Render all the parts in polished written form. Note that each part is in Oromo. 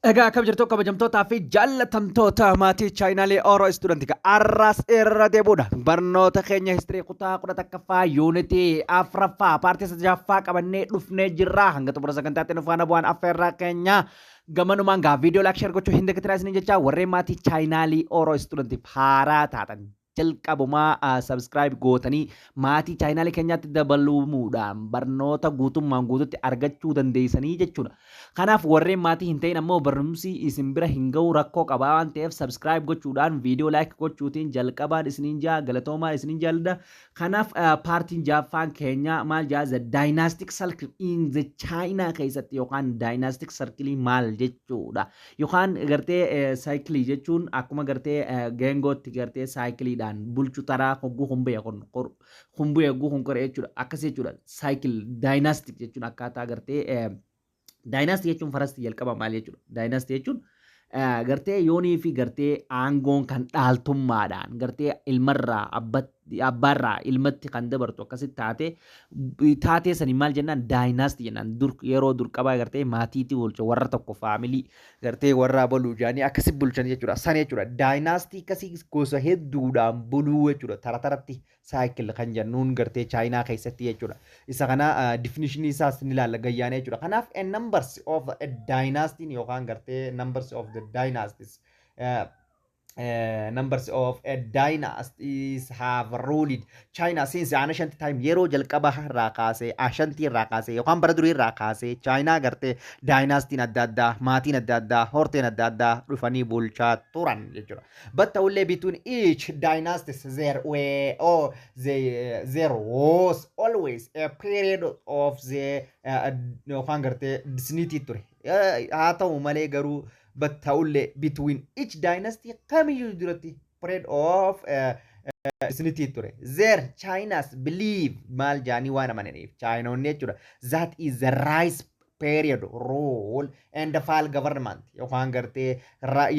Egaa akkam jirtu, kabajamtootaa fi jaallatamtoota maatii chaanaalee Oro Student? Arras irra deebuudha. Barnoota keenya history kutaa 11ffaa, yuunitii afraffaa, paartii sadaffaa qabannee dhufnee jirra. Hanga xumura sagantaatti nu faana bu'aan affeerraa keenya. Gamanumaan gaa viidiyoo like, share gochuu hin dagatinaa isiniin jecha. Warreen maatii chaanaalii Oro Studentiif haaraa taatan jalqabumaa subscribe gootanii maatii chaanaalii keenyaatti dabaluudhaan barnoota guutummaan guututti argachuu dandeessanii jechuudha. Kanaaf warreen maatii hin ta'in ammoo barumsi isin bira hin ga'u, rakkoo qabaa waan ta'eef, subscribe gochuudhaan, viidiyoo like gochuutiin jalqabaan isiniin jaa, galatoomaa isiniin jaalladha. Kanaaf paartiin jaaffaan keenya maal jaa? The dynastic cycle in the China keessatti yookaan dynastic cycle maal jechuudha. Yookaan gartee cycle jechuun akkuma gartee geengootti gartee cycleiidhaan bulchu, taraa hogguu humbee kun humbee hogguu kun qoree jechuudha. Akkas jechuudha. Cycle dynastic jechuun akkaataa gartee dynasty jechuun first jalqaba maal jechuudha? Dynasty jechuun gartee yoonii fi gartee aangoon kan dhaaltummaadhaan gartee ilmarraa abbaarraa ilmatti kan dabartu akkasitti taatee taatee sanii maal jennaan? Dynasty jennaan. Dur yeroo dur qabaa gartee maatiitti bulcha, warra tokko, family gartee warra baluu jaanii akkasi bulchan jechuudha. San jechuudha. Dynasty akkasii gosa hedduudhaan buluu jechuudha. Tara taratti cycle kan jennuun gartee Chaayinaa keessatti jechuudha. Isa kana definition isaas ni ilaalla gayyaanee jechuudha. Kanaaf a numbers of a dynasty yookaan gartee numbers of the dynasties, numbers of a dynasties have ruled China since ancient time. Yeroo jalqaba irraa kaasee, ancient irraa kaasee yookaan bara durii irraa kaasee, Chaayinaa gartee dynastiin adda addaa, maatiin adda addaa, horteen adda addaa dhufanii bulchaa turan jechuudha. But ta'ullee between each dynasties there were or there was always a period of the yookaan gartee disney ture. Haa ta'u malee garuu, but ta'ullee between each dynasty kamiyyuu duratti period of isinitti ture. There China's believe maal jaanii waan amananiif Chaayinoonni jechuudha. That is the rise period rule and the fall government yookaan gartee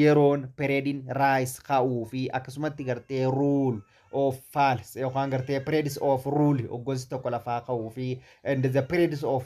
yeroon periodiin rise ka'uu fi akkasumatti gartee rule of falls yookaan gartee periods of rule hoggansi tokko lafaa ka'uu fi and the periods of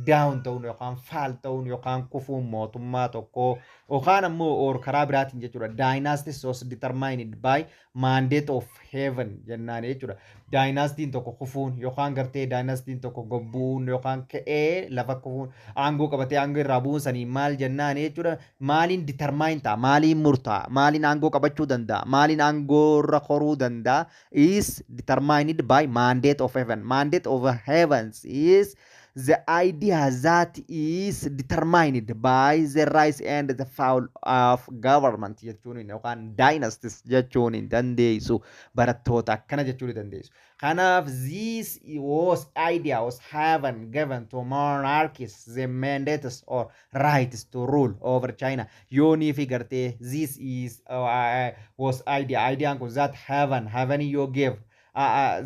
down ta'uun yookaan fall ta'uun yookaan kufuun mootummaa tokkoo yookaan ammoo or karaa biraatiin jechuudha. Dynasties was determined by mandate of heaven jennaan jechuudha. Dynastiin tokko kufuun yookaan gartee dynastiin tokko gobbuun yookaan ka'ee lafa kufuun, aangoo qabatee aangoo irraa bu'uun sanii maal jennaan jechuudha? Maaliin determine ta'a? Maaliin murtaa'a? Maaliin aangoo qabachuu danda'a? Maaliin aangoo irra koruu danda'a? Is determined by mandate of heaven. Mandate of heavens is the idea that is determined by the rise and the fall of government jechuun yookaan dynasties jechuun hin dandeessu, barattoota, akkana jechuun hin dandeessu. Kanaaf this was idea was heaven given to monarchies the mandates or rights to rule over China. Yoonii fi gartee this is was idea, ideaan kun that heaven yoo gave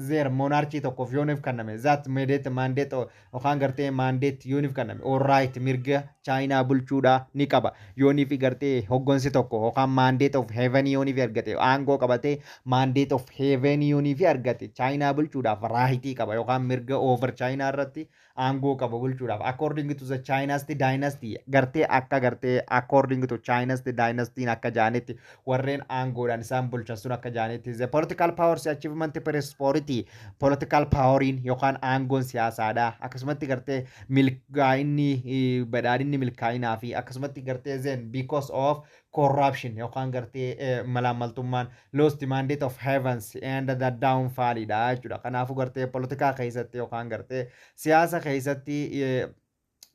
their monarchy tokkoof yooniif kenname, that mandate yookaan gartee mandate yooniif kenname or right, mirga Chaayinaa bulchuudha ni qaba. Yooniif gartee hoggansi tokko yookaan mandate of heaven yooniif argate, aangoo qabatee mandate of heaven yooniif argate, Chaayinaa bulchuudhaaf rightii qaba yookaan mirga over Chaayinaa irratti aangoo qaba bulchuudhaaf. According to the China's dynasty gartee akka gartee according to China's dynasty akka jaanetti, warreen aangoodhaan isaan bulchan sun akka jaanetti, the political powers achievement prosperity, political poweriin yookaan aangoon siyaasaadha, akkasumatti gartee milkaa'inni, badhaadhinni, milkaa'inaa fi akkasumatti gartee then because of corruption yookaan gartee malaammaltummaan lost mandate of heavens and the downfall dha jechuudha. Kanaafuu gartee politikaa keessatti yookaan gartee siyaasa keessatti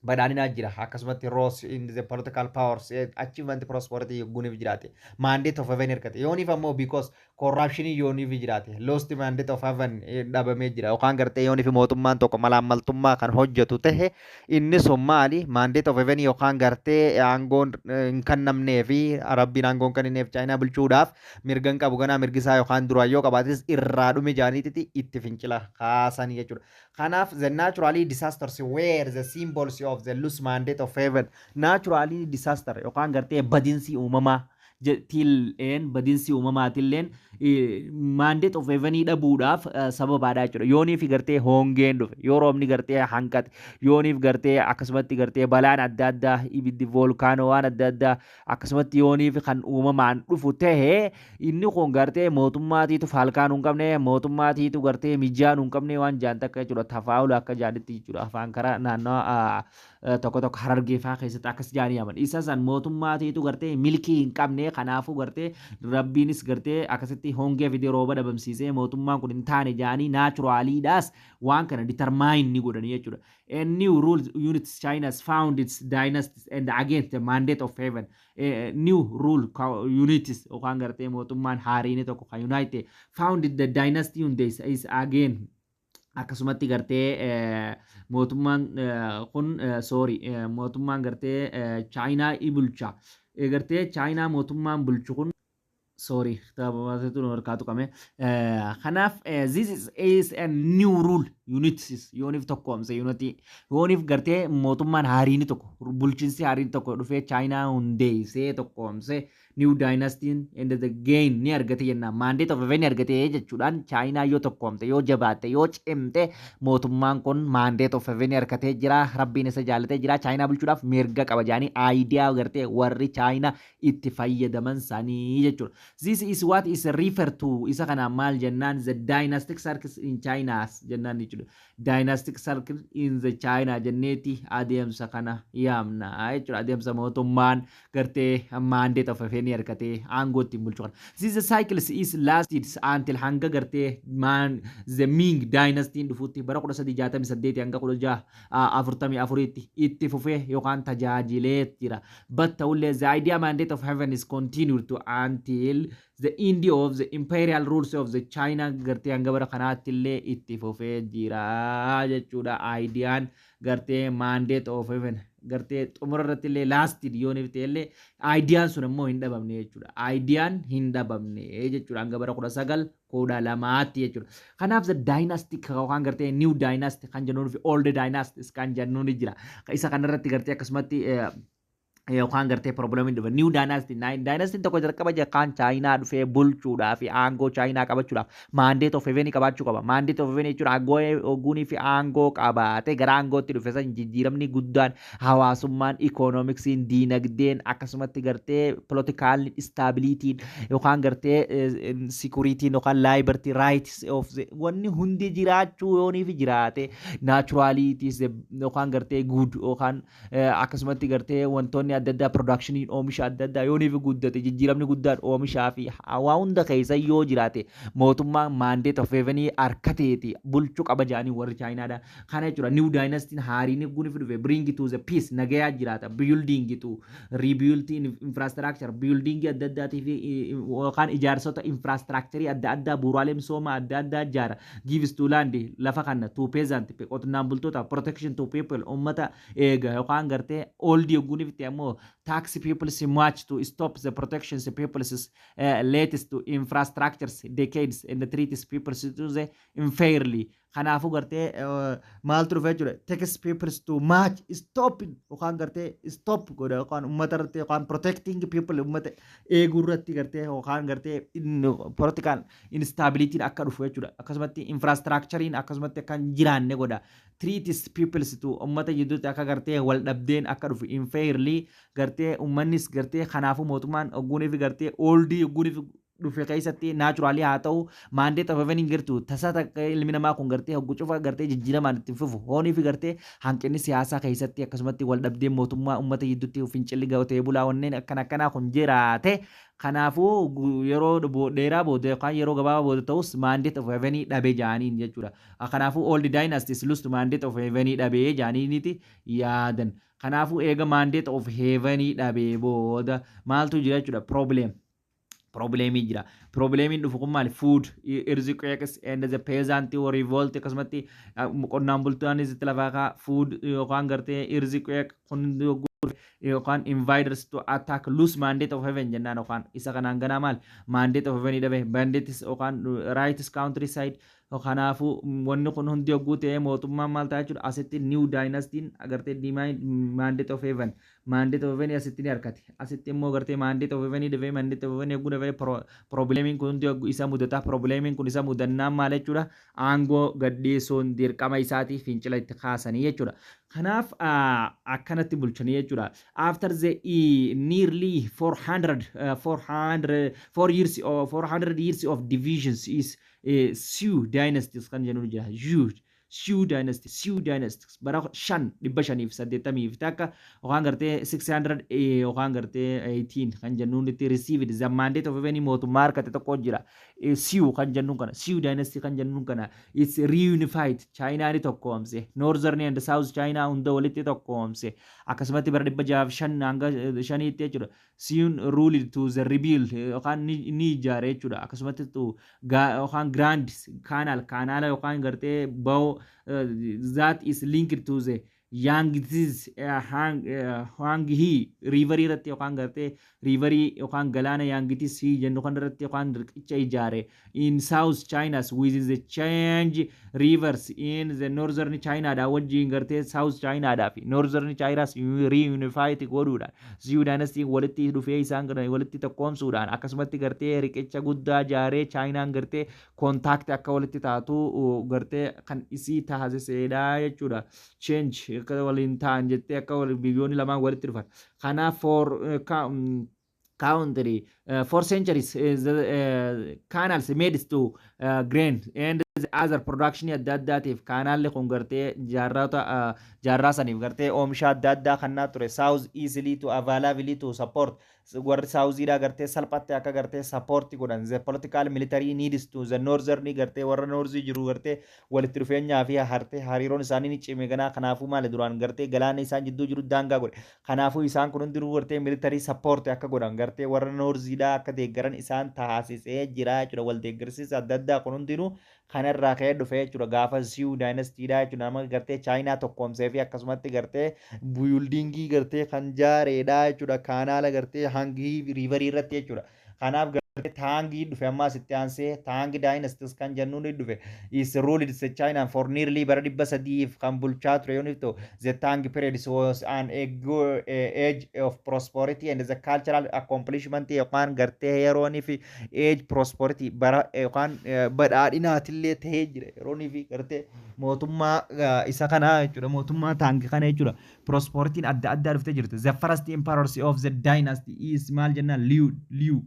badhaadhinaa jira, akkasumatti rose in the political powers achievement prosperity yogguuniif jiraate mandate of heaven hirkate. Yooniif ammoo because corruption yooniif jiraate lost mandate of heaven dhabamee jira yookaan gartee yooniif mootummaan tokko malaammaltummaa kan hojjetu tahe, inni sun maali? Mandate of heaven yookaan gartee aangoon hin kennamnee fi Rabbiin aangoon kennineef Chaayinaa bulchuudhaaf mirga hin qabu ganaa, mirgi isaa yookaan duraan yoo qabaates irraa dhume jaaniititi itti fincila kaasanii jechuudha. Kanaaf the naturally disasters were the symbols of the loose mandate of heaven. Naturally disaster yookaan gartee badinsi uumamaa Tilleen badinsi uumamaatilleen mandate of heavenii dhabuudhaaf sababaadha jechuudha. Yooniif gartee hongeen dhufe, yoo roobni gartee hanqate, yooniif gartee akkasumatti gartee balaan adda addaa, ibiddi volcano, waan adda addaa, akkasumatti yooniif kan uumamaan dhufu tahe, inni kun gartee mootummaatiitu faalkaan hin qabne, mootummaatiitu gartee mijaan hin qabne waan jaan takka jechuudha. Tafaa'ula akka jaanitti jechuudha. Afaan karaa naannoo tokko tokko Harargee fa'aa keessatti akkas jaanii yaaman. Isa san mootummaatiitu gartee milkii hin qabne, kanaafuu gartee Rabbiinis gartee akkasitti hongee fidee rooba dhabamsiisee mootummaan kun hin taane jaanii naturaliidhaas waan kana determine ni godhanii jechuudha. A new rule units China's found its dynasties and against the mandate of heaven. New rule units yookaan gartee mootummaan haariini tokko kan unite founded the dynasty hundeessa is again akkasumatti gartee mootummaan kun, sorry, mootummaan gartee Chaayinaa i bulcha. Gartee Chaayinaa mootummaan bulchu kun, sorry, taphatu harkaa tuqame. Kanaaf this is a new rule units yooniif tokkoomse unity, yooniif gartee mootummaan haariini tokko, bulchiinsi haariin tokko dhufee Chaayinaa hundeessee tokkoomse, new dynasty and the gain ni argate jennaan, mandate of heaven argate jechuudhaan. Chaayinaa yoo tokkoomte, yoo jabaatte, yoo cimte, mootummaan kun mandate of heaven argatee jira, Rabbiin isa jaallatee jira, Chaayinaa bulchuudhaaf mirga qaba jedhanii idea gartee warri Chaayinaa itti fayyadaman sanii jechuudha. This is what is referred to, isa kanaan maal jennaan, the dynastic circles in China jennaan jechuudha. Dynastic circle in the China jenneeti adeemsa kana yaamna jechuudha. Adeemsa mootummaan gartee mandate of heaven argatee aangoo ittiin bulchu kana. This cycle is lasted until hanga gartee man the Ming dynasty dhufutti, bara 1368 hanga 1644tti itti fufee yookaan tajaajilee jira. But ta'ullee the idea mandate of heaven is continued to until the end of the imperial rules of the China, gartee hanga bara kanaatti illee itti fufee jira jechuudha. Ideaan gartee mandate of heaven gartee xumura irratti illee lasted yoo ta'e illee ideaan sun immoo hin dhabamne jechuudha. Ideaan hin dhabamne jechuudha hanga bara 1912tti jechuudha. Kanaaf the dynastic yookaan gartee new dynasty kan jennuun fi old dynasties kan jennuun jira. Isa kanarratti gartee akkasumatti yookaan gartee problemiin dhufe new dynasty. Dynasty tokko jalqaba kan Chaayinaa dhufee bulchuudhaa fi aangoo Chaayinaa qabachuudhaaf mandate of heaven qabaachuu qaba. Mandate of heaven jechuun aangoo oguunii fi aangoo qabaate gara aangootti dhufe san jijjiiramni guddaan hawaasummaan, economicsiin, diinagdeen, akkasumatti gartee political stabilityn yookaan gartee securityn yookaan liberty rights of wanni hundi jiraachuu yoonii fi jiraate, naturalities yookaan gartee good yookaan akkasumatti gartee wantoonni adda addaa, productioniin oomisha adda addaa yooniif guddate, jijjiiramni guddaan oomishaa fi waa hunda keessa yoo jiraate, mootummaan mandate of heavenii harkateeti bulchuu qaba jedhanii warri Chaayinaadha. Kana jechuudha new dynasty haariin guniif dhufe bring to the peace, nagayaa jiraata, building to rebuilding infrastructure, building adda addaatii fi yookaan ijaarsota infrastructure adda addaa, bu'uuraalee misoomaa adda addaa ijaara, gives to land, lafa kana, to peasant, qonnaan bultoota, protection to people, ummata eega, yookaan gartee old yogguuniif itti ammoo tax people much to stop the protection the people's latest to infrastructures decades and the treats people to the unfairly. Kanaafuu gartee maaltu dhufe jechuudha? Tax peoples to much stop yookaan gartee stop godha yookaan uummata irratti yookaan protecting people, uummata eeguu irratti gartee yookaan gartee political instability akka dhufu jechuudha. Akkasumatti infrastructurein akkasumatti akka hin jiraanne godha. Treats peoples to uummata jidduutti akka gartee wal dhabdeen akka dhufu unfairly gartee uummannis gartee. Kanaafuu mootummaan ogguunii fi gartee oldii ogguunii fi dhufe keessatti naturalii haa ta'u, mandate of heaven hin jirtu. Tasa takka ilmi namaa kun gartee hoggu cufa gartee jijjiiramaan itti fufu hoonii fi gartee hanqinni siyaasaa keessatti akkasumatti wal dhabdeen mootummaa uummata gidduutti fincilli qotee bulaa wanneen akkana akkanaa kun jiraate. Kanaafuu yeroo dheeraa booda yookaan yeroo gabaabaa booda ta'us mandate of heavenii dhabe jaaniin jechuudha. Kanaafuu old dynasties lost mandate of heavenii dhabee jaaniiniti yaadan. Kanaafuu eega mandate of heavenii dhabee booda maaltu jira jechuudha? Problemii jira. Problemiin dhufu kun maali? Food, earthquakes and the peasant revolt, akkasumatti qonnaan bultoonis itti lafaa kaa food yookaan gartee earthquake kun yookaan invaders to attack, lose mandate of heaven jennaan. Yookaan isa kanaan ganaa maal mandate of heaven dhabe, mandates yookaan rights countryside. Kanaafuu wanni kun hundi yogguu ta'e, mootummaan maal ta'a jechuudha? Asitti new dynastiin agartee mandate of heaven, mandate of heaven asitti ni argate. Asitti immoo gartee mandate of heaven dhufee, mandate of heaven yogguu dhufee, problemiin kun hundi yogguu isa mudata. Problemiin kun isa mudannaan maal jechuudha? Aangoo gadhiisuun dirqama isaatii, fincila itti kaasanii jechuudha. Kanaaf akkanatti bulchanii jechuudha. After the nearly 400 400 4 years or 400 years of divisions is Sui dynasties kan jennu jira. Sui dynasty, Sui dynasties bara 581 yookaan gartee 600 yookaan gartee 18 kan jennuun itti received the mandate of heaven, mootummaa harkate tokko jira. Sui kan jennuun kana, Sui dynasty kan jennuun kana, it's reunified China ni tokkoomse, Northern and South China hunda walitti tokkoomse. Akkasumatti bara 605 hanga shaniitti jechuudha. Sui ruled to the rebel yookaan ni ijaare jechuudha. Akkasumatti yookaan Grand Canal, kaanaala yookaan gartee bahu that is linked to the Yangtze Huang He riverii irratti yookaan gartee riverii yookaan galaana Yangtze jennu kan irratti yookaan riqicha ijaare in South China within the change rivers in the Northern China dha wajjin, gartee South China dha fi Northern China reunified godhuudhaan, Zhou dynasty walitti dhufee isaan kana walitti tokkoomsuudhaan, akkasumatti gartee riqicha guddaa ijaaree Chaayinaan gartee contact akka walitti taatu gartee kan isii taasisedha jechuudha. Change akka waliin ta'an jettee akka biyyoonni lamaan walitti dhufan. Kanaaf for country for centuries the canals made to grain and the other production adda addaatiif kaanaalli kun gartee jaarrata jaarraa saniif gartee oomisha adda addaa kannaa ture. South easily to availability to support, warri southiidhaa gartee salphatti akka gartee support godhan the political military needs to the northern, gartee warra northii jiru gartee walitti dhufeenyaa fi hartee hariiroon isaanii ni cime ganaa. Kanaafuu maali, duraan gartee galaana isaan jidduu jiru daangaa godhe. Kanaafuu isaan kun hundinuu gartee military support akka godhan, gartee warra northiidhaa akka deeggaran isaan taasisee jira jechuudha. Wal deeggarsiisa adda addaa kun hundinuu kanarraa ka'ee dhufe jechuudha. Gaafa Sui dynastydha jechuudha, nama gartee Chaayinaa tokkoomsee fi akkasumatti gartee buildingii gartee kan jaareedha jechuudha, kaanaala gartee hangii riverii irratti jechuudha. Kanaaf gartee Tangii dhufe. Ammaas itti aansee Tang dynasties kan jennuun dhufe, is ruled the China for nearly bara 300f kan bulchaa ture yoo ta'u, the Tang period was an age of prosperity and the cultural accomplishment, yookaan gartee yeroonii fi age prosperity, bara yookaan badhaadhinaatillee ta'ee jira yeroonii fi gartee mootummaa isa kanaa jechuudha, mootummaa Tang kana jechuudha. Prosperityin adda addaa dhuftee jirti. The first emperors of the dynasty is maal jennaan, Liu Liu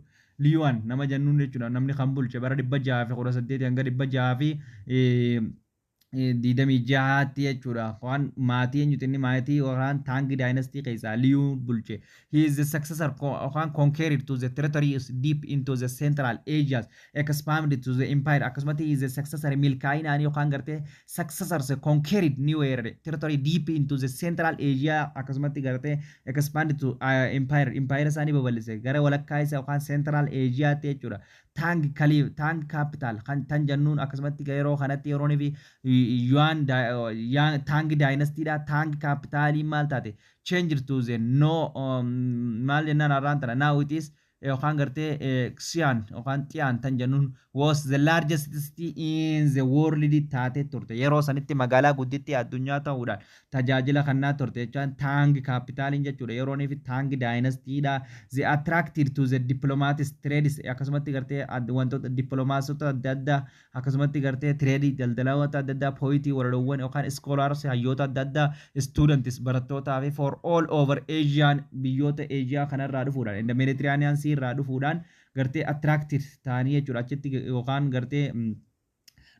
Liyuan nama jennuun jechuudha. Namni kan bulche bara 618 hanga 626tti jechuudha. Waan maatii eenyuti inni? Maatii yookaan Tang dynasty keessaa Liu bulche. He is the successor yookaan conquered to the territories deep into the Central Asia, expanded to the empire. Akkasumatti he is the successor milkaa'inaan yookaan gartee successors conquered new area territory deep into the Central Asia, akkasumatti gartee expanded to empire, empire isaanii babal'ise gara walakkaa isaa yookaan Central Asiaatti jechuudha. Tang Khalif, Tang capital kan tan jennuun akkasumatti yeroo kanatti yeroon fi Yuan Tang dynastydha. Tang capitalii maal taate? Change to the no maal jennaan har'aan tana, now it is yookaan gartee Xi'an yookaan Xi'an tan jennuun was the largest city in the world taatee turte. Yeroo sanitti magaalaa guddittii addunyaa ta'uudhaan tajaajila kannaa turte jechaan Tang capitaliin jechuudha. Yeroo fi Tang dynastydha. The attracted to the diplomats, trades, akkasumatti gartee wantoota diplomaasota adda addaa, akkasumatti gartee tradeii daldalaawwan adda addaa, poetii walaloowwan yookaan scholars hayyoota adda addaa, students barattootaa fi for all over Asian, biyyoota Asia kanarraa dhufuudhaan, in the Mediterranean Sea irraa dhufuudhaan gartee attracted ta'anii jechuudha, achitti yookaan gartee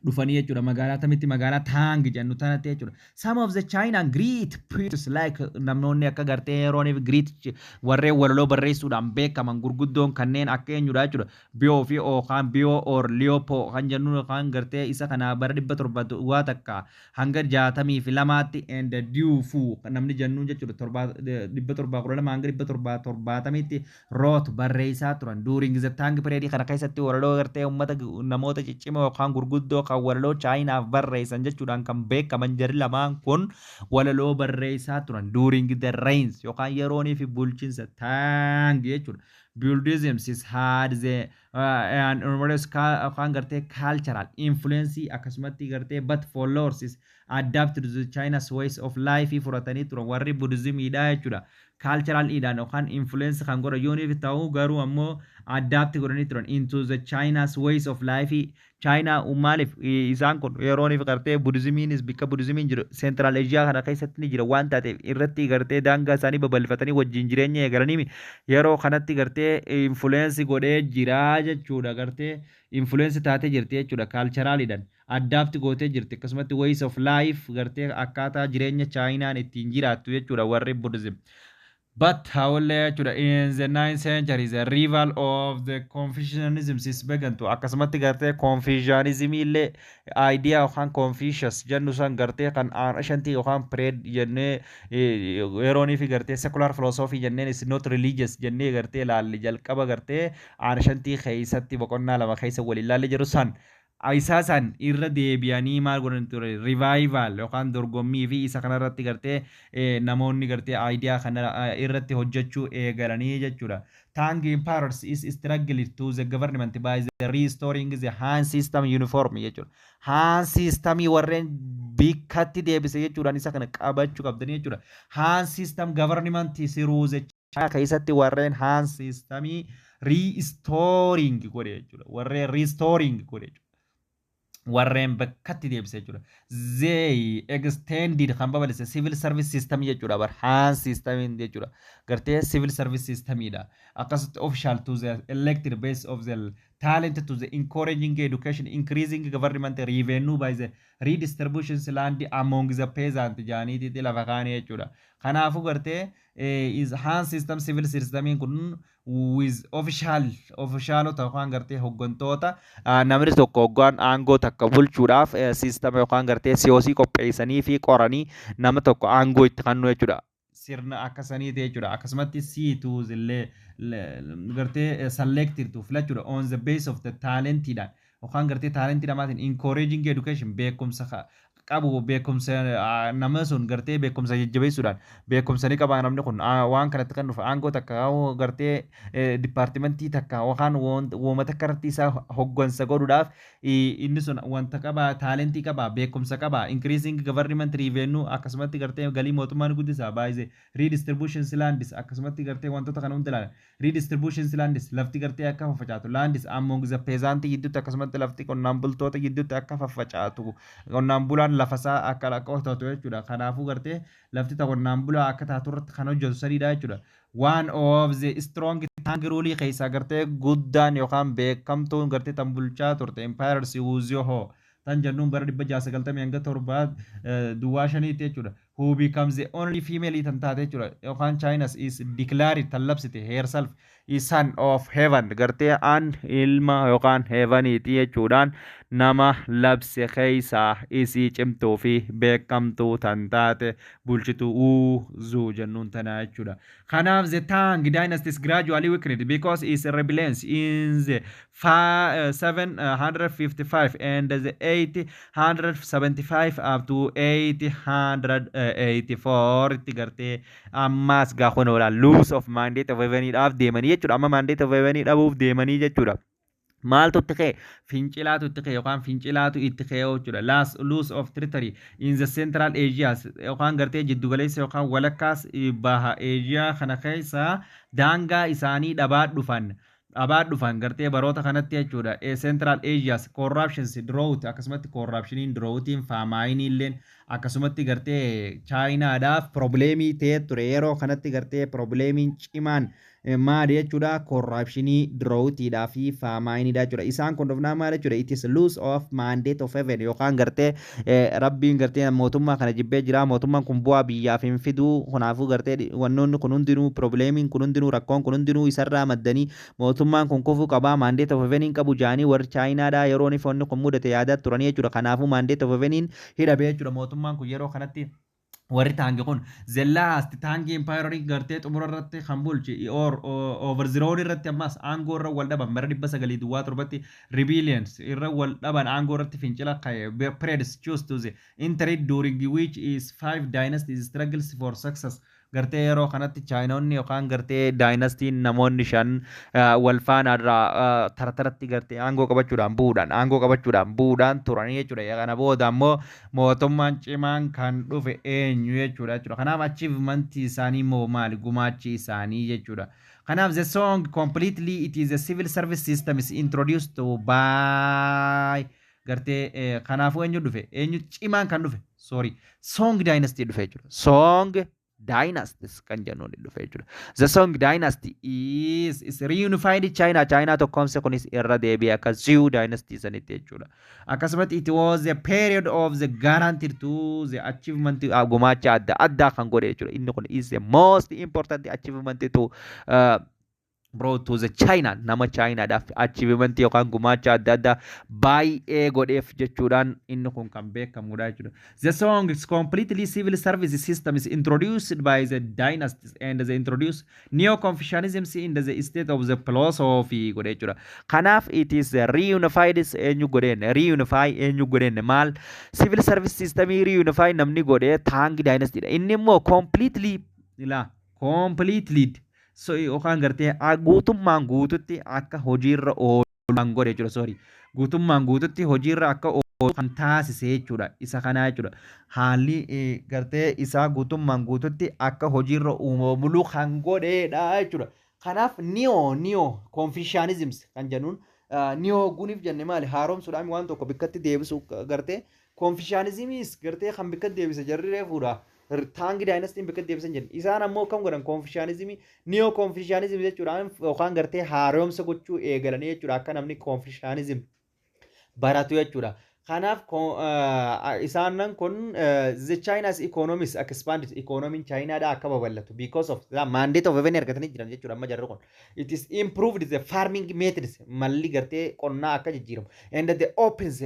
dhufanii jechuudha. Magaalaa tamitti? Magaalaa Tang jennu tanatti jechuudha. Some of the China great poets like namoonni akka gartee yerooniif great warreen walaloo barreessuudhaan beekaman gurguddoon kanneen akka eenyudha jechuudha? Biyoo fi yookaan Biyoo or Leopo kan jennu yookaan gartee isa kana bara 761 hanga 62tti and Du Fu namni jennuun jechuudha, 712 hanga 770tti wrote barreessaa turan during the Tang period. Kana keessatti walaloo gartee uummata namoota ciccimoo yookaan gurguddoo Kan walaloo Chaayinaaf barreessan jechuudhaan kan beekaman jarri lamaan kun walaloo barreessaa turan during the reigns yookaan yeroonii fi bulchiinsa Tang jechuudha. Buddhism is had the and numerous yookaan gartee cultural influence, akkasumatti gartee but followers is adapted to the China's ways of life fudhatanii turan warri Buddhismiidha jechuudha. Cultural idhaan yookaan influence kan godhan yooniif ta'u, garuu ammoo adapt godhanii turan into the China's ways of life. China maaliif isaan kun yerooniif gartee Buddhismiinis bikka Buddhismiin jiru Central Asia kana keessatti ni jira waan taateef irratti gartee daangaa isaanii babal'ifatanii wajjin jireenya eegalanii yeroo kanatti gartee influence godhee jira jechuudha. Gartee influence taatee jirti jechuudha. Culturalidhaan adapt gootee jirti, akkasumatti ways of life gartee akkaataa jireenya Chaayinaan ittiin jiraattu jechuudha warri Buddhism. But however jechuudha, in the 9th century the rival of the Confucianism is began to akkasumatti gartee Confucianism illee idea yookaan Confucius jennu san gartee kan ancient yookaan period jennee yeroonii fi gartee secular philosophy jenneen, is not religious jennee gartee laalli jalqaba gartee ancient keessatti boqonnaa 2 keessa waliin laalli jiru san isaa san irra deebi'anii maal godhan ture? Revival yookaan dorgommii fi isa kanarratti gartee namoonni gartee idea kana irratti hojjechuu eegalanii jechuudha. Tang Emperors is struggling to the government by the restoring the Han system uniform jechuudha. Han systemii warreen bikkatti deebise jechuudhaan isa kana qabachuu qabdanii jechuudha. Han system government through the keessatti warreen Han systemii restoring godhe jechuudha. Warreen restoring godhe jechuudha. Warreen bakkatti deebise jechuudha. They extended kan babal'ise civil service system jechuudha bar Han system jechuudha. Gartee civil service systemidha. Akkasumatti official to the elected base of the talent to the encouraging education, increasing government revenue by the redistribution land among the peasant jaaniititti lafa kaanii jechuudha. Kanaafuu gartee is Han system civil systemiin kun with official officialota yookaan gartee hooggantoota namni tokko hoggaan aangoo takka bulchuudhaaf systema yookaan gartee siyoosii qopheessanii fi qoranii nama tokko aangoo itti kennu jechuudha. Sirna akkasaniiti jechuudha. Akkasumatti siituu illee gartee selected to filachuudha on the base of the talentiidhaan yookaan gartee talentii namaatiin, encouraging education, beekumsa qabu, beekumsa nama sun gartee beekumsa jajjabeessuudhaan beekumsa ni qaba namni kun waan kanatti kan dhufe aangoo takka gartee departmentii takka yookaan wooma takka irratti isaa hoggansa godhuudhaaf inni sun wanta qaba, talentii qaba, beekumsa qaba. Increasing government revenue, akkasumatti gartee galii mootummaa ni guddisa baay'ee redistribution lands, akkasumatti gartee wantoota kana hunda ilaala redistribution lands, lafti gartee akka faffacaatu lands among the peasant gidduutti, akkasumatti lafti qonnaan bultoota gidduutti akka faffacaatu, qonnaan bulaan lafasaa akka akka qotatu jechuudha. Kanaafuu gartee lafti ta qonnaan bulaa akka taatu irratti kan hojjetu saniidha jechuudha. One of the strong Tang rule keessaa gartee guddaan yookaan beekamtuun gartee tan bulchaa turte Emperor Wu Zhou tan jennuun bara 690 hanga 705tti jechuudha. Who becomes the only female tan taate jechuudha. Yookaan China's is declared tan labsite herself is son of heaven, gartee an ilma yookaan heaveniiti jechuudhaan nama labse keessaa isii cimtuu fi beekamtuu tan taate bulchituu Wu Zhou jennuun tana jechuudha. Kanaaf the Tang dynasty is gradually weakened because its rebellions in the 755 and the 875 up to 884 itti gartee ammaas gaafa oola loss of mandate of heaven deemanii jechuudha. Amma mandate of heaven dhabuuf deemanii jechuudha. Maaltu itti ka'e? Fincilaatu itti ka'e yookaan fincilaatu itti ka'e jechuudha. Last loss of territory in the Central Asia yookaan gartee jiddugaleessa yookaan walakkaas baha Asia kana keessa daangaa isaanii dhabaa dhufan gartee baroota kanatti jechuudha. Central Asias corruptions, drought, akkasumatti corruptioniin, droughtiin, faminii illeen akkasumatti gartee Chaayinaadhaaf problemii ta'ee ture. Yeroo kanatti gartee problemiin cimaan maali jechuudha? Corruptionii, droughtiidhaa fi faminiidha jechuudha. Isaan kun dhufnaa maal jechuudha? It is loss of mandate of heaven yookaan gartee rabbiin gartee mootummaa kana jibbee jira, mootummaan kun bu'aa biyyaaf hin fiduu, kanaafuu gartee wannoonni kun hundinuu, problemiin kun hundinuu, rakkoon kun hundinuu isarraa maddanii mootummaan kun kufuu qabaa, mandate of heaven qabu jaanii warri Chaayinaadhaa yeroo inni kun mudate yaadaa turanii jechuudha. Kanaafuu mandate of heaven hidhamee jechuudha mootummaan kun yeroo kanatti. Warri Taangi kun the last Taangi Empire gartee xumura irratti kan bulche or overthrown irratti ammas aangoo irra wal dhaban bara 907tti rebellions irra wal dhaban, aangoo irratti fincila ka'e. Periods choose to the entry during which is five dynasties struggles for success. Gartee yeroo kanatti Chaayinoonni yookaan gartee dynastyn namoonni shan wal faana irraa tartaratti gartee aangoo qabachuudhaan bu'uudhaan turanii jechuudha. Kana booda ammoo mootummaan cimaan kan dhufe eenyu jechuudha. Kanaaf achievementii isaanii immoo maali, gumaachi isaanii jechuudha. Kanaaf the Song completely it is a civil service system is introduced to by gartee kanaafuu eenyu dhufe, eenyu cimaan kan dhufe? Sorry, Song dynasty dhufe jechuudha. Song dynasties kan jennuun dhufe jechuudha. The Song dynasty is reunified China. China tokkoomse kunis irra deebi'e akka Zhou dynasty sanitti jechuudha. Akkasumatti it was a period of the guaranteed to the achievement, gumaacha adda addaa kan godhe jechuudha. Inni kun is the most important achievement to brought to the China, nama Chinaadhaaf achievement yookaan gumaacha adda addaa baay'ee godheef jechuudhaan inni kun kan beekamudha jechuudha. The Song is completely civil service system is introduced by the dynasties and they introduce neo-Confucianism in the state of the philosophy godhe jechuudha. Kanaaf it is reunified eenyu godheen, reunify eenyu godheen maal, civil service system reunify namni godhe Tang dynasty dha. Inni immoo completely ilaa completely so yookaan gartee guutummaan guututti akka hojiirra oolu kan godhe jechuudha. Sorry, guutummaan guututti hojiirra akka oolu kan taasise jechuudha. Isa kanaa jechuudha. Haalli gartee isaa guutummaan guututti akka hojiirra uumamulu kan godheedha jechuudha. Kanaaf neo Confucianism kan jennuun, neo guniif jenne maali, haaromsuudhaan waan tokko bikkatti deebisu. Gartee Confucianismis gartee kan bikkatti deebise jarri reefuudha. Tang dynastyn bikkatti deebisan jedhan. Isaan ammoo akkam godhan? Confucianismii, neo Confucianism jechuudhaan yookaan gartee haaromsa gochuu eegalanii jechuudha, akka namni Confucianism baratu jechuudha. Kanaaf isaanan kun the China's economies expanded, economy Chinaadha akka babal'atu because of the mandate of heaven argatanii jiran jechuudha amma jarri kun. It is improved the farming methods, malli gartee qonnaa akka jijjiiramu, and the opens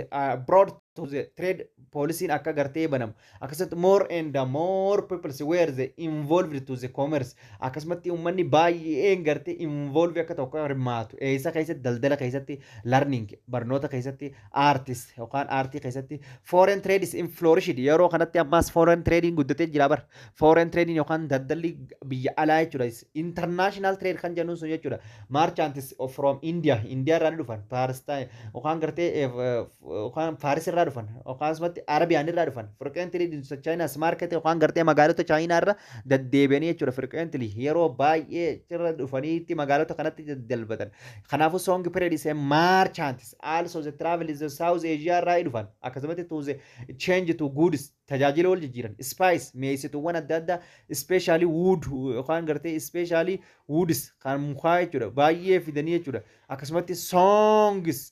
broad to the trade policy akka gartee banamu. Akkasumatti more and more people were the involved to the commerce. Akkasumatti uummanni baay'een gartee involve akka tokko hirmaatu eessa keessatti? Daldala keessatti, learning barnoota keessatti, artist yookaan aartii keessatti. Foreign trade is flourished. Yeroo kanatti ammas foreign trading guddatee jira bar. Foreign trading yookaan daldalli biyya alaa jechuudha, international trade kan jennuun sun jechuudha. Merchants from India, India irraa ni dhufan, Palestine yookaan gartee yookaan Faaris irraa dhufan, yookaan asumatti Arabiyaan irraa dhufan. Frequently China's market yookaan gartee magaalota Chaayinaa irra deddeebi'anii jechuudha. Frequently yeroo baay'ee irra dhufaniitti magaalota kanatti daddalbatan. Kanaafuu Song period is a merchants also the travel is the South Asia irraa dhufan. Akkasumatti to the change to goods, tajaajila wal jijjiiran, spice, mi'eessituuwwan adda addaa, especially wood yookaan gartee especially woods kan mukaa jechuudha, baay'ee fidanii jechuudha. Akkasumatti Song's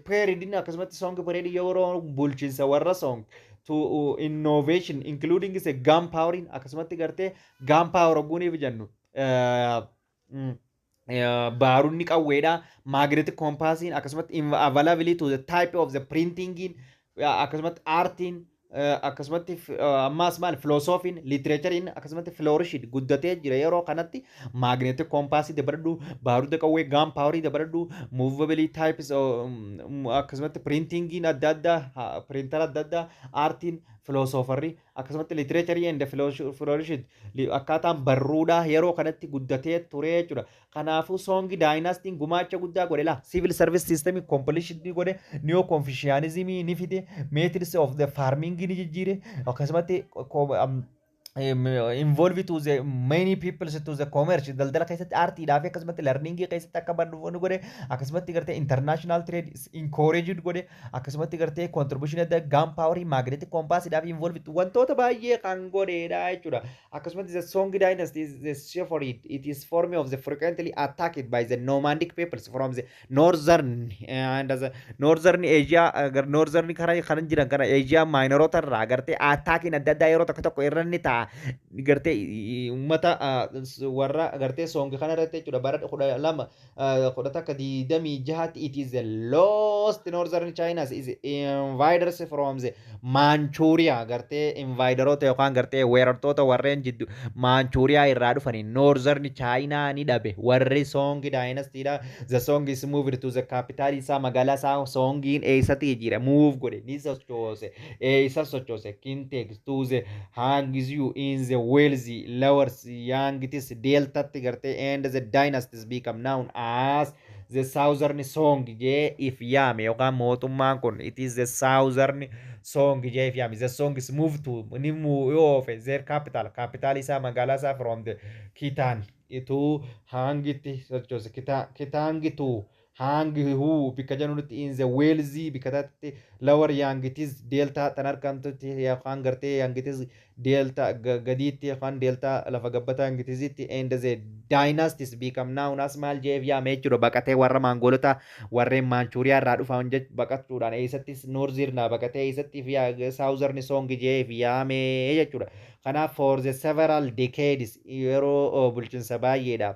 periodin, akkasumatti Song period yeroo bulchiinsa warra Song to innovation including is a gun powering. Akkasumatti gartee gun power ogguuniif jennu baarunni qawweedha, magnetic compassiin, akkasumatti availability to the type of the printing, akkasumatti aartiin, akkasumatti ammaas maal, filoosoofiin, literatureiin akkasumatti flourished guddatee jira yeroo kanatti. Magnetic compassii dabaladhu, baaruda qawwee, gun powerii dabaladhu, movable types, akkasumatti printingiin adda addaa, printera adda addaa, aartiin, philosopherri, akkasumatti literatureii and flourished, akkaataan barruudhaa yeroo kanatti guddatee ture jechuudha. Kanaafuu Song dynastyn gumaacha guddaa godhe laa. Civil service system completion godhe, neo Confucianism ni fide, methods of the farming ni jijjiire, akkasumatti involve to the many people to the commerce, daldala keessatti, aartiidhaa fi akkasumatti learningii keessatti akka barnuufni godhe. Akkasumatti gartee international trade encouraged godhe. Akkasumatti gartee contribution adda, gun powerii, magnetic compassiidhaa fi involve wantoota baay'ee kan godheedha jechuudha. Akkasumatti the Song dynasty is the suffered it is form of the frequently attacked by the nomadic peoples from the northern and the northern Asia, northern kana kan jiran kana Asia Minorota irraa gartee attackiin adda addaa yeroo tokko tokko irra ni ta'a. Gartee uummata warra gartee Song kana irratti jechuudha, bara 1211 26tti it is the lost northern China is invaders from the Manchuria. Gartee invaderoota yookaan gartee weerartoota warreen jiddu Manchuria irraa dhufanii northern China ni dhabe warri Song dynasty dha. The Song is moved to the capital isaa, magaalaa isaa Songiin eessatti jijjiira, move godhe, ni sochoose, eessa sochoose? Kintex to the Hangzhou in the wealthy lower Yangtze deltatti gartee, and the dynasties become known as the Southern Song jee if yaame, yookaan mootummaan kun it is the Southern Song jee if yaame. The Song is moved to, ni oofe, their capital, capital isaa, magaalaa isaa from the Kitan to Hangitti sochoose, Kitaangi to Hangzhou bikka jennutti, in the wealthy bikka taatti lower Yangtze delta tan argamtutti, yookaan gartee Yangtze delta gadiitti yookaan delta lafa gabbataa Yangtzetti, and the dynasties become known as maal jeef yaame jechuudha. Baqatee warra Maangolota warreen Maanchuuriyaa irraa dhufan baqachuudhaan eessatti northern baqatee eessatti Southern Song jeef yaame jechuudha. Kanaaf for the several decades, yeroo bulchiinsa baay'eedhaaf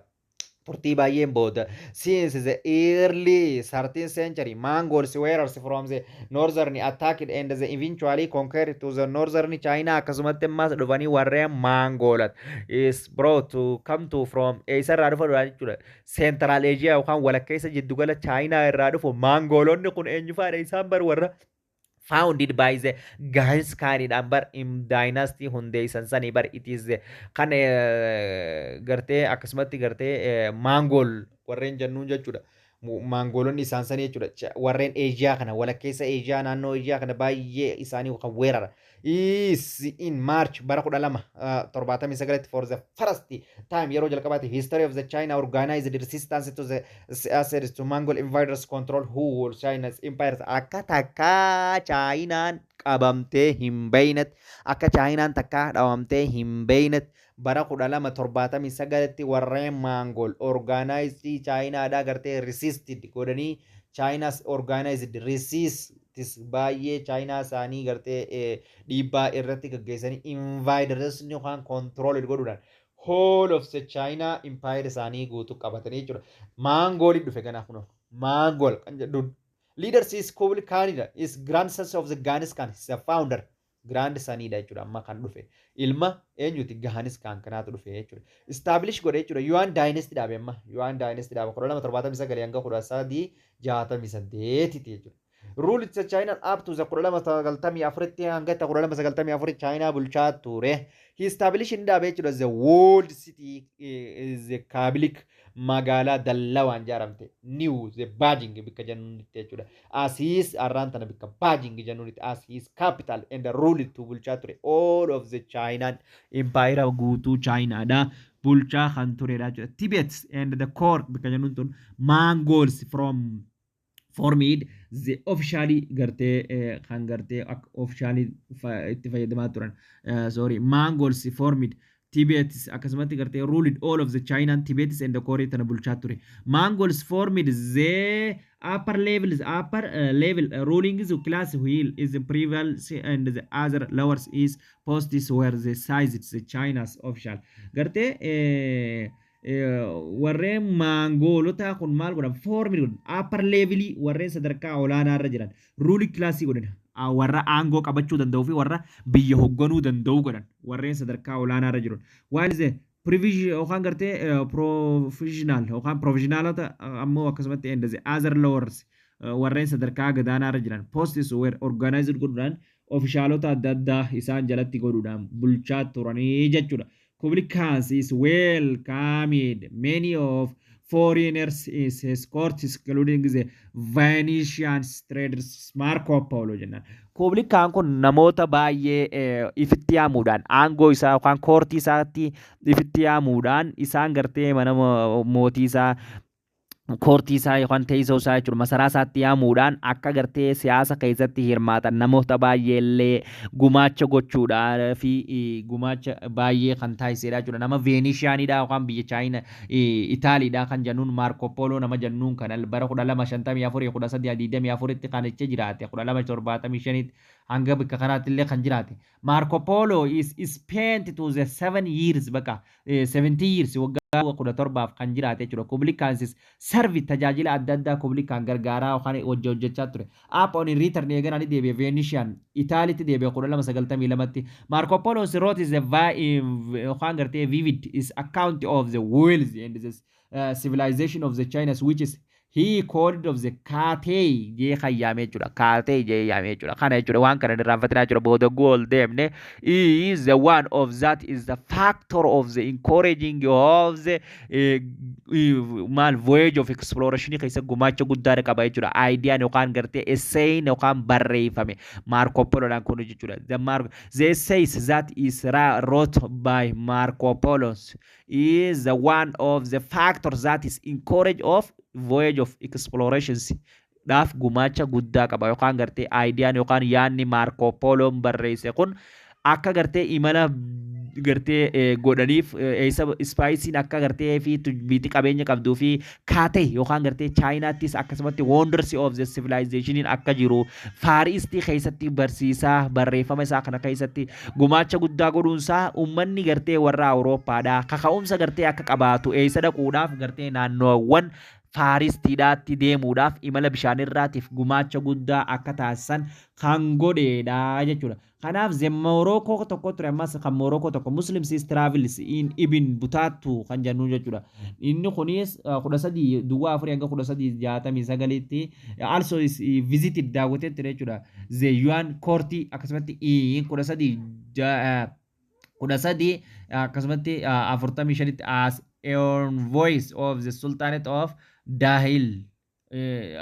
turtii baay'een booda, since the early 13th century, Mongols warriors from the northern attacked and the eventually conquered to the northern China. Akkasumatti ammas dhufanii warreen Mongolat is brought to come to from eessarraa dhufa jechuudha? Central Asia yookaan walakkeessa jiddugala China irraa dhufu. Mongolonni kun eenyufaadha? Isaan bar warra founded by the Genghis Khanidhaan bar dynasty hundeessan sanii bar. It is kan gartee akkasumatti gartee Mongol warreen jennuun jechuudha. Mongolonni isaan sanii jechuudha. Warreen Eeshiyaa kana, walakkeessa Eeshiyaa, naannoo Eeshiyaa kana baay'ee isaanii kan weerara. Is in March bara 1279tti for the first time, yeroo jalqabaatiif, history of the China organized resistance to the access to Mongol invaders control who China's empires. Akka takkaa Chaayinaan qabamtee hin beeynet, akka Chaayinaan takkaa dhawamtee hin beeynet, bara 1279tti warreen Mongol organized Chaayinaadhaa gartee resisted godhanii, China's organized resist baay'ee Chaayinaa isaanii gartee dhiibbaa irratti gaggeessanii, invaders yookaan control godhuudhaan whole of the China empire isaanii guutuu qabatanii jechuudha. Maangoolii dhufe kanaaf kunoo Mongol kan jedhuun. Leaders is Kublai Khanidha, is grandson of the Genghis Khan, is the founder grandsonidha jechuudha. Amma kan dhufe ilma eenyuti? Genghis Khan kanaatu dhufe jechuudha. Establish godhe jechuudha. Yuan dynasty dhaabe amma. Yuan dynasty dhaabe 1279 hanga 1368tti jechuudha. Rule the China up to the 1294tti, hanga 1294 China bulchaa ture. He established inni dhaabe jechuudha the walled city is the Kabilik, magaalaa dallawaan ijaaramte, new the Beijing bikka jennuunitti jechuudha. Asiis arraan tana bikka Beijing jennuunitti as his capital and the rule to bulchaa ture all of the China empire, guutuu Chinaadha bulchaa kan turedha jechuudha. Tibet and the core bikka jennuun tun Mongols from formed the officially gartee kan gartee akka officially itti fayyadamaa turan, sorry, Mongols formed Tibet, akkasumatti gartee ruled all of the China, Tibet and the Korea tana bulchaa ture. Mongols formed the upper levels, upper level ruling class wheel is prevalent and the other lowers is posts were the size the China's official gartee warreen Maangoolotaa kun maal godhan? Formed godhan upper levelii, warreen sadarkaa olaanaa irra jiran ruling classii godhan, warra aangoo qabachuu danda'uu fi warra biyya hoogganuu danda'u godhan, warreen sadarkaa olaanaa irra jiran. While the provision yookaan gartee professional yookaan professionalota ammoo akkasumatti and the other lowers, warreen sadarkaa gadaanaa irra jiran posts were organized godhuudhaan, officialota adda addaa isaan jalatti godhuudhaan bulchaa turanii jechuudha. Kublai Khan is welcomed many of foreigners in his court, including the Venetian traders Marco Polo jennaan. Kublai Khan kun namoota baay'ee ifitti yaamuudhaan, aangoo isaa yookaan courtii isaatti ifitti yaamuudhaan, isaan gartee mana mootii isaa, courtii isaa yookaan teessoo isaa jechuudha, masaraa isaatti yaamuudhaan akka gartee siyaasa keessatti hirmaatan namoota baay'ee illee gumaacha gochuudhaa fi gumaacha baay'ee kan taasisedha jechuudha. Nama Veenishaanidha yookaan biyya Chaayina Itaaliidha kan jennuun Maarko Pooloo nama jennuun kan bara 1254 1324tti kan ichi jiraate, 1275tti Hanga bakka kanaatti illee kan jiraate. Marco Polo is spent to the 7 years, bakka 70 years, waggaa 17f kan jiraate jechuudha. Kublai Khan's serve, tajaajila adda addaa Kublai Khan gargaaraa yookaan hojjechaa ture. Upon return, eeganaa ni deebi'e, Venetian Itaalitti deebi'e 1292tti. Marco Polo wrote is a yookaan gartee vivid is account of the wealth and the civilization of the China, which is he called of the Cathay jee kan yaamee jechuudha. Cathay jee yaamee jechuudha. Kana jechuudha, waan kana irraanfatinaa jechuudha. Booda gool deemne is the one of that is the factor of the encouraging of the maal voyage of exploration keessa gumaacha guddaa qaba jechuudha. Ideaan yookaan gartee essayin yookaan barreeffame Marco Poloodhaan kun jechuudha. The essays that is wrote by Marco Polo is the one of the factors that is encourage of voyage of explorations dhaaf gumaacha guddaa qaba, yookaan gartee ideaan yookaan yaadni Marco Poloon barreesse kun akka gartee imala gartee godhaniif, eessa spiceiin akka gartee fi biitti qabeenya qabduu fi Cathay yookaan gartee Chaayinaattis akkasumatti wonders of the civilization akka jiru Far Eastii keessatti barsiisaa barreeffama isaa kana keessatti gumaacha guddaa godhuunsaa uummanni gartee warra Awurooppaadhaa kaka'umsa gartee akka qabaatu, eessa dhaquudhaaf, gartee naannoowwan Far Eastiidhaatti deemuudhaaf imala bishaanirraatiif gumaacha guddaa akka taasisan kan godheedha jechuudha. Kanaaf the Morocco tokko ture, ammas kan Morocco tokko Muslims travels in Ibn Battuta kan jennu jechuudha. Inni kunis 1304 hanga 1369tti also is visited, daawwatee ture jechuudha. The Yuan Court akkasumatti 13 akkasumatti 45tti as envoys of the Sultanate of Dahil,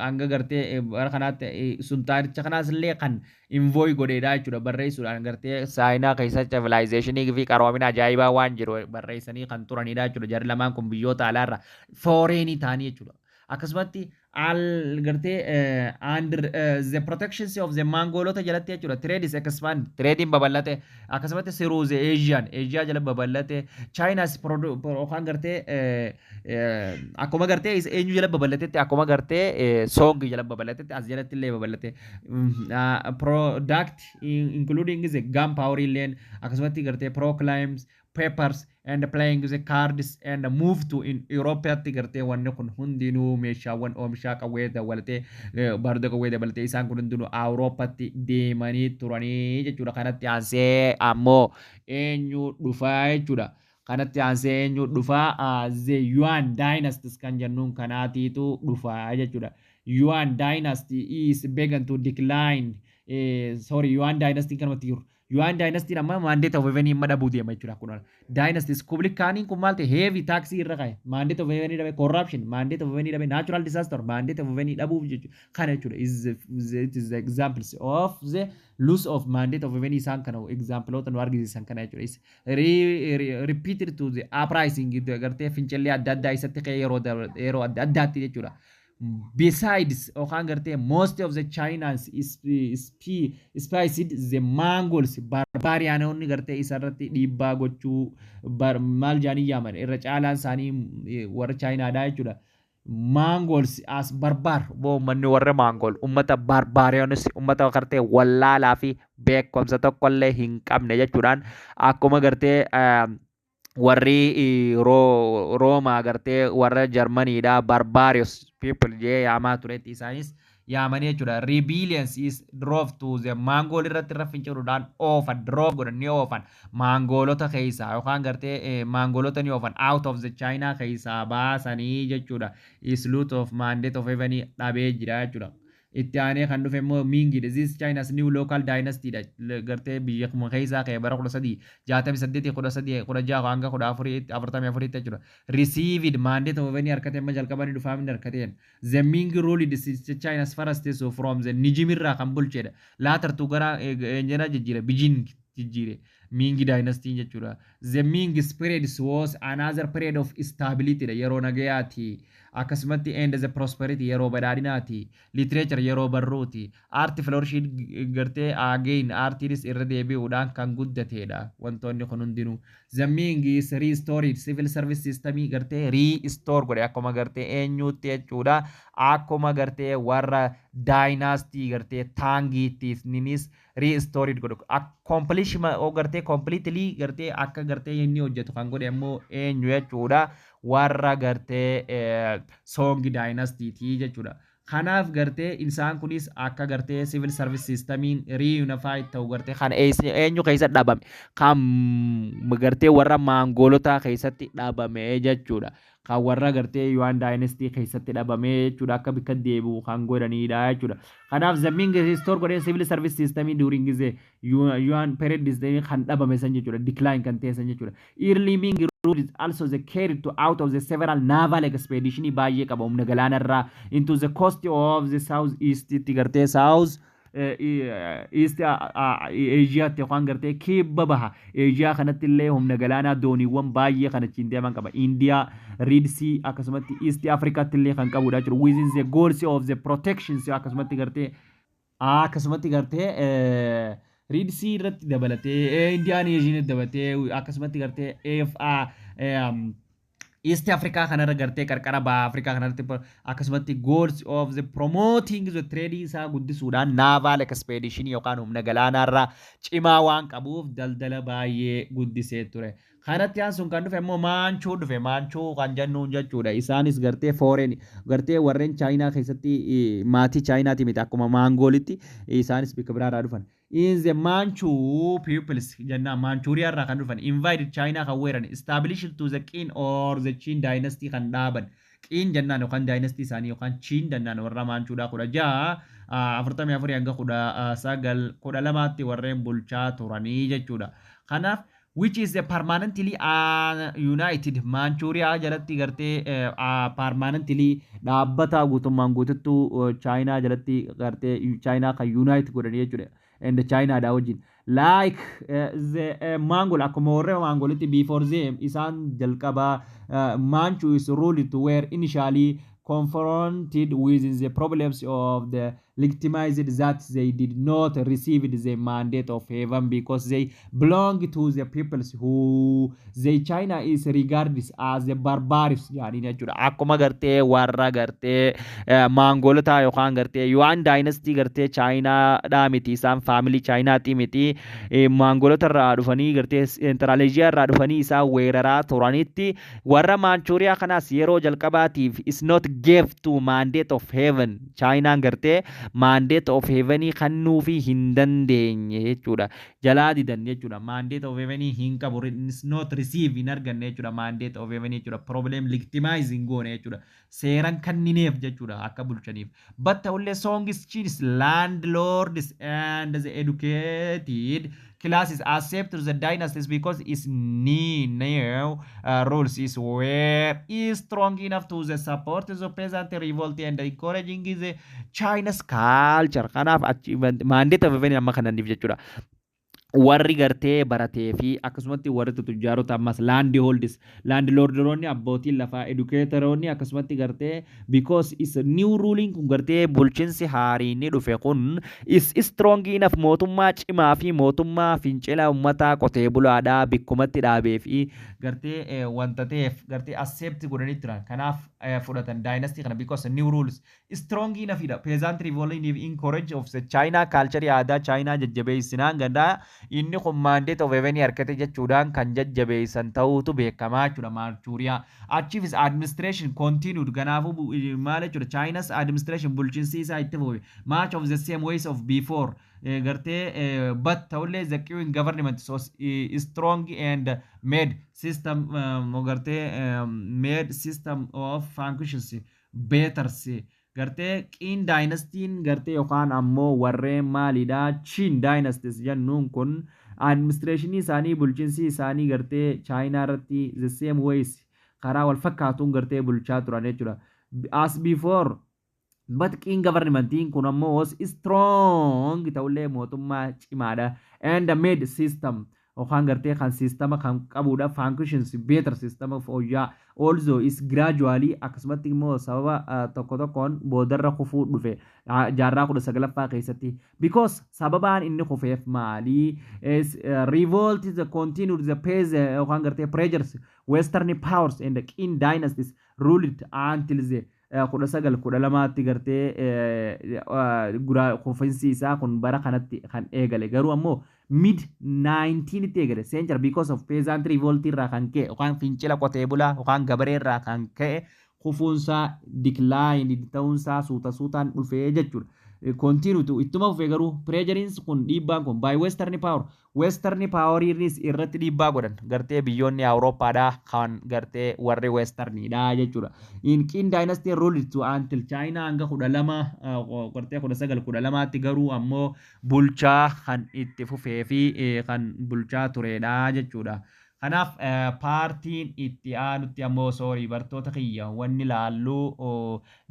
hanga gartee bara kanaatti sultaanicha kanaas illee kan envoy godheedha jechuudha. Barreessuudhaan gartee Chaayinaa keessatti civilizationii fi qaroomina ajaa'ibaa waan jiru barreessanii kan turanidha jechuudha. Jarri lamaan kun biyyoota alaarra foreignii ta'anii jechuudha. Akkasumatti al gartee under the protections of the Mongolota jalatti jechuudha. Trade is expand, trading babal'ate, akkasumatti through the Asian, Asia jala babal'ate. China's yookaan gartee akkuma gartee eenyu jala babal'atetti, akkuma gartee Song jala babal'atetti, as jalatti illee babal'ate. Product including the gunpowder illeen, akkasumatti gartee proclaims papers and playing the cards and move to in Europeatti gartee wanni kun hundinuu meeshaawwan oomishaa qawwee dabalatee, baruuda qawwee dabalatee, isaan kun hundinuu Awurooppatti deemanii turanii jechuudha. Kanatti aansee ammoo eenyu dhufaa jechuudha. Kanatti aansee eenyu dhufaa? The Yuan Dynasties kan jennuun kanaatiitu dhufaa jechuudha. Yuan Dynasty is began to decline. Sorry, Yuan Dynasty kanumatti jiru. Yuan Dynasty amma mandate of heaven amma dhabuu deema jechuudha kun. Dynasties Kublai Khaniin kun maal ta'e? Heavy tax irra ka'e. Mandate of heaven dhabe, corruption, mandate of heaven dhabe, natural disaster, mandate of heaven dhabuuf jechuudha. Kana jechuudha. Is it is the examples of the loss of mandate of heaven, isaan kana exampleota nu argisiisan kana jechuudha. Is repeated to the uprising, gartee fincillee adda addaa isatti ka'e yeroo adda addaatti jechuudha. Besides, yookaan gartee most of the Chinese is spiced the Mongols, barbarianonni gartee isarratti dhiibbaa gochuu maal jaanii yaaman, irra caalaan isaanii warra Chaayinaadha jechuudha. Mongols as barbar, uummanni warra Mongol ummata barbarianis, ummata gartee wallaalaa fi beekumsa tokkollee hin qabne jechuudhaan, akkuma gartee warri Roomaa gartee warra Jarmaniidha barbarious people jee yaamaa turetti isaanis yaamanii jechuudha. Rebellions is drove to the Mongol irratti irra finciluudhaan oofan, drove godhan, ni oofan Mongolota keessaa yookaan gartee Mongolota ni oofan, out of the China keessaa baasanii jechuudha. Is loss of mandate of heaven dhabee jira jechuudha. Itti aanee kan dhufe immoo Mingidha. This China's new local dynasty dha. Gartee biyya kuma keessaa ka'e bara 1368, 1316 hanga 1444tti jechuudha. Received mandate of heaven harkatee amma jalqabanii dhufaa inni harkateen. The Ming ruled China's first so from the Nanjing irraa kan bulchedha. Later to gara eenyana jijjiire, Beijing jijjiire. Ming dynasty jechuudha. The Ming period was another period of stability dha, yeroo nagayaati. Akkasumatti and the prosperity, yeroo badhaadhinaati. Literature, yeroo barruuti. Art flourishing gartee again, artiinis irra deebi'uudhaan kan guddateedha wantoonni kun hundinuu. The Ming is restored civil service system gartee restore godhe, akkuma gartee eenyuutti jechuudha, akkuma gartee warra dynasty gartee Tangiitti ninis restored godhe. Accomplish gartee completely gartee akka gartee inni hojjetu kan godhe immoo eenyu jechuudha? Warra gartee Song dynasty jechuudha. Kanaaf gartee isaan kunis akka gartee civil service systemiin reunified ta'u gartee kan eenyu keessatti dhabame, kan gartee warra Maangoolotaa keessatti dhabame jechuudha. Kan warra gartee Yuan dynasty keessatti dhabame jechuudha, akka bikka deebi'u kan godhanidha jechuudha. Kanaaf the Ming restore godhee civil service system during the Yuan period kan dhabame san jechuudha. Decline kan ta'e san jechuudha. Early Ming rule is also the carried to out of the several naval expedition baay'ee qaba, humna galaanarraa into the coast of the south east itti gartee south East Asiyaatti yookaan gartee kibba baha Eeshiyaa kanatti illee humna galaanaa dooniiwwan baay'ee kan achiin deeman qaba. Indiyaa, Red Sea, akkasumatti East Afrikaatti illee kan qabudha jechuudha. Within the goals of the protections akkasumatti gartee Red Sea irratti dabalatee, Indian Ocean dabalatee, akkasumatti gartee East Africa kanarra gartee qarqara baha Afrikaa kanarratti akkasumatti goals of the promoting the trade isaa guddisuudhaan naval expedition yookaan humna galaanaarraa cimaa waan qabuuf daldala baay'ee guddisee ture. Kanatti aansuun kan dhufe immoo Maanchuu dhufe, Maanchuu kan jennuun jechuudha. Isaanis gartee foreign gartee warreen Chaayinaa keessatti maatii Chaayinaati miti, akkuma Maangoolitti isaanis bikka biraarraa dhufan. In the Manchu peoples jennaan, Manchuuriyaa irraa kan dhufan, invaded China kan weeran, established to the Qin or the Qin dynasty kan dhaaban. Qin jennaan yookaan dynasty isaanii yookaan Qin jennaan warra Manchuudhaa 1644 hanga 1912tti warreen bulchaa turanii jechuudha. Kanaaf which is a permanently united Manchuuriyaa jalatti gartee permanently dhaabbata guutummaan guututtuu Chaayinaa jalatti gartee Chaayinaa kan unite godhanii jechuudha. And Chinaadha wajjin. Like the Mongol, akkuma warra Mongolitti before them, isaan jalqabaa Manchu is ruled to were initially confronted with the problems of the legitimized that they did not receive the mandate of heaven because they belong to the peoples who the China is regarded as the barbarians jedhanii jechuudha. Akkuma gartee warra gartee Maangolotaa yookaan gartee Yuan dynasty gartee Chaayinaadhaa miti, isaan family Chaayinaatii miti, Maangolota irraa dhufanii gartee Central Asia irraa dhufanii isaan weeraraa turanitti, warra Maanchuuriyaa kanaas yeroo jalqabaatiif is not gave to mandate of heaven, Chaayinaan gartee mandate of heavenii kennuufii hin dandeenye jechuudha. Jalaa didan jechuudha. Mandate of heavenii hin qabu, is not receive, hin arganne jechuudha. Mandate of heavenii jechuudha. Problem legitimizing goone jechuudha. Seeran kennineef jechuudha akka bulchaniif. But ta'ullee Song's chiefs, landlords and the educated classes accept the dynasties because its new rules is were is strong enough to the support the peasant revolt and encouraging the China's culture. Kanaaf achi mandate of heaven amma kananiif jechuudha. Warri gartee baratee fi akkasumatti warri tujjaarota, ammas land holders, landlordroonni, abbootiin lafaa, educatoroonni akkasumatti gartee because is new ruling kun gartee bulchiinsi haariin dhufe kun is strong enough, mootummaa cimaa fi mootummaa fincila uummataa qotee bulaadhaa bikkumatti dhaabee fi gartee wanta ta'eef gartee accept godhanii turan. Kanaaf fudhatan dynasty kana because new rules strong enough dha. Peasant revolt encourage of the China culture, aadaa China jajjabeessinaan gandaa inni kun mandate of heaven harkate jechuudhaan kan jajjabeessan ta'uutu beekamaa jechuudha Maanchuuriyaa. Achiifis administration continued, kanaafuu maal jechuudha, China's administration, bulchiinsi isaa itti fufe much of the same ways of before gartee, but ta'ullee the Qing government so strong and made system gartee made system of functions better. Gartee Qin dynastiin gartee yookaan ammoo warreen maalidha, Qin dynasties jennuun kun administrationii isaanii, bulchiinsi isaanii gartee Chaayinaa irratti the same ways, karaa wal fakkaatuun gartee bulchaa turan jechuudha. As before, but Qin governmentiin kun ammoo was strong ta'ullee mootummaa cimaadha and made system yookaan gartee kan systema kan qabudha, functions better, system fooyya'aa, also is gradually, akkasumatti immoo sababa tokko tokkoon boodarra kufuu dhufe jaarraa 19ffaa keessatti. Because sababaan inni kufeef maali? Revolt is the continued the pace yookaan gartee pressures western powers and the Qing dynasties ruled until the 1912tti gartee kufinsi isaa kun bara kanatti kan eegale. Garuu ammoo mid 19 tti eegale century because of peasant revolt irraa kan ka'e, yookaan fincila qotee bulaa yookaan gabaree irraa kan ka'e, kufuunsaa, decline ta'uunsaa suuta suutaan dhufee jechuudha. Continue to ittuma fufee garuu pressuriins kun, dhiibbaan kun by western power, western poweriinis irratti dhiibbaa godhan, gartee biyyoonni Awurooppaadhaa kan gartee warri westerniidha jechuudha. In Qin dynasty ruled to until China hanga 12 gartee 1912tti garuu ammoo bulchaa kan itti fufee fi kan bulchaa turedha jechuudha. Kanaaf partiin itti aanutti ammoo, sorry, bartoota kiyya, wanni laallu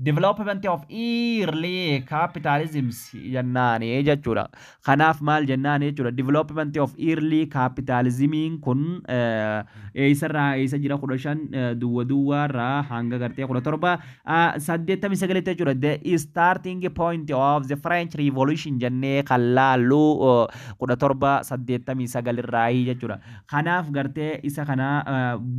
development of early capitalism jennaani jechuudha. Kanaaf maal jennaani jechuudha? Development of early capitalismiin kun eessarraa eessa jira? 15 duwwa duwwaarraa hanga gartee 1789tti jechuudha. The starting point of the French Revolution jennee kan laallu 1789 irraa jechuudha. Kanaaf gartee isa kana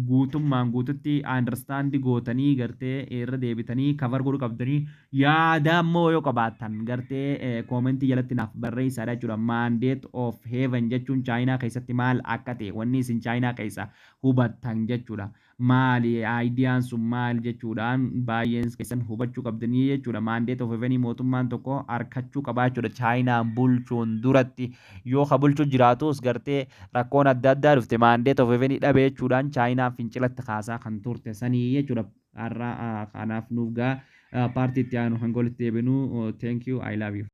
guutummaan guututti understand gootanii, gartee irra deebitanii cover godhuu qabdanii, yaada ammoo yoo qabaattan gartee commentii jalatti naaf barreessaadha jechuudha. Mandate of Heaven jechuun Chaayinaa keessatti maal akka ta'e, wanni isin Chaayinaa keessa hubattan jechuudha. Maali ideaan sun maal jechuudhaan baay'een keessan hubachuu qabdanii jechuudha. Mandate of Heaven mootummaan tokko harkachuu qabaa jechuudha. Chaayinaan bulchuun duratti yoo ka bulchuu jiraatus gartee rakkoon adda addaa dhufte, Mandate of Heaven dhabe jechuudhaan Chaayinaan fincilatti kaasaa kan turte sanii jechuudha. Har'a kanaaf nuuf gaa, partii itti aanu hanga walitti deebinu, thank you, I love you.